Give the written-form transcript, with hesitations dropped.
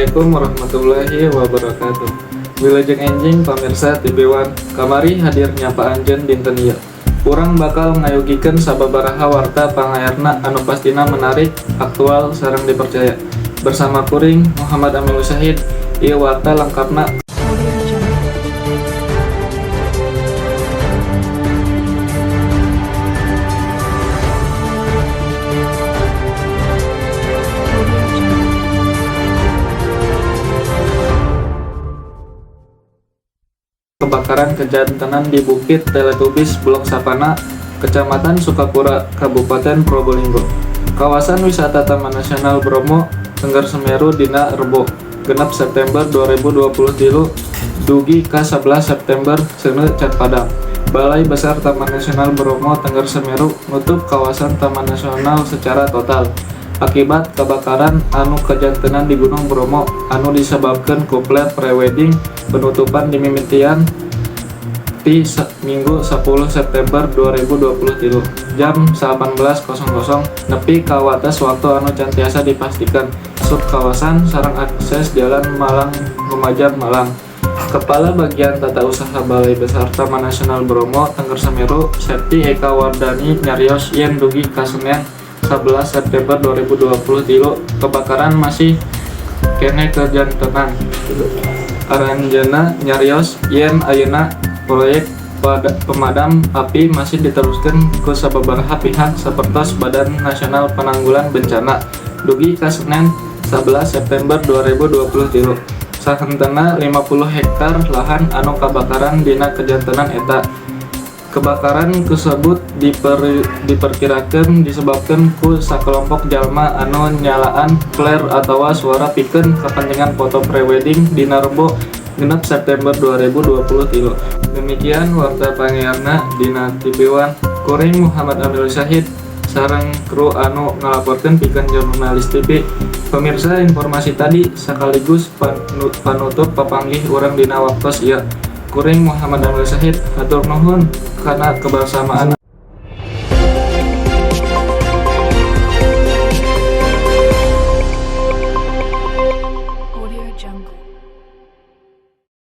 Assalamualaikum warahmatullahi wabarakatuh. Wilujeng enjing, pamirsa TV One. Kamari hadir nyapa anjeun dinten ieu. Urang bakal ngayogikeun sababaraha warta panganyarna anu pastina menarik, aktual, sareng dipercaya. Bersama kuring Muhammad Amil Syahid, ieu warta lengkapna. Audio Jungle. Audio Jungle. Kebakaran kajantenan di Bukit Teletubbies, Blok Savana, Kecamatan Sukapura, Kabupaten Probolinggo. Kawasan wisata Taman Nasional Bromo Tengger Semeru dina Rebo, 6 September 2023 dugi ka 11 September seuneu can padam. Balai Besar Taman Nasional Bromo Tengger Semeru nutup kawasan Taman Nasional secara total akibat kebakaran anu kajantenan di Gunung Bromo anu disebabkan ku flare prewedding. Penutupan dimimitian ti Minggu 10 September 2023 jam 18.00 nepi ka wates waktu anu can tiasa dipastikan. Sub kawasan sareng akses Jalan Malang Lumajang Malang. Kepala Bagian Tata Usaha Balai Besar Taman Nasional Bromo Tengger Semeru, Septi Eka Wardani, nyarios yen dugi ka Senin 11 September 2023 kebakaran masih keneh kajantenan. Aranjeunna nyarios yen ayeuna proyek pemadam api masih diteruskan ku sababaraha pihak sapertos Badan Nasional Penanggulan Bencana dugi ka Senin 11 September 2023. Sahenteuna 50 hektar lahan anu kabakaran dina kajantenan eta. Kebakaran kasebut diperkirakan disebabkan ku sakelompok jalma anu nyalaan flare atawa suara pikeun kepentingan foto prewedding dina Rebo 6 September 2023. Demikian warta panganyarna dina TV One. Kuring Muhammad Amil Syahid sareng kru anu ngalaporkeun pikeun Jurnalis TV. Pemirsa, informasi tadi sekaligus panutup papanggih urang dina waktos ieu. Kuring Muhammad Amil Syahid, hatur nuhun kana kebersamaan.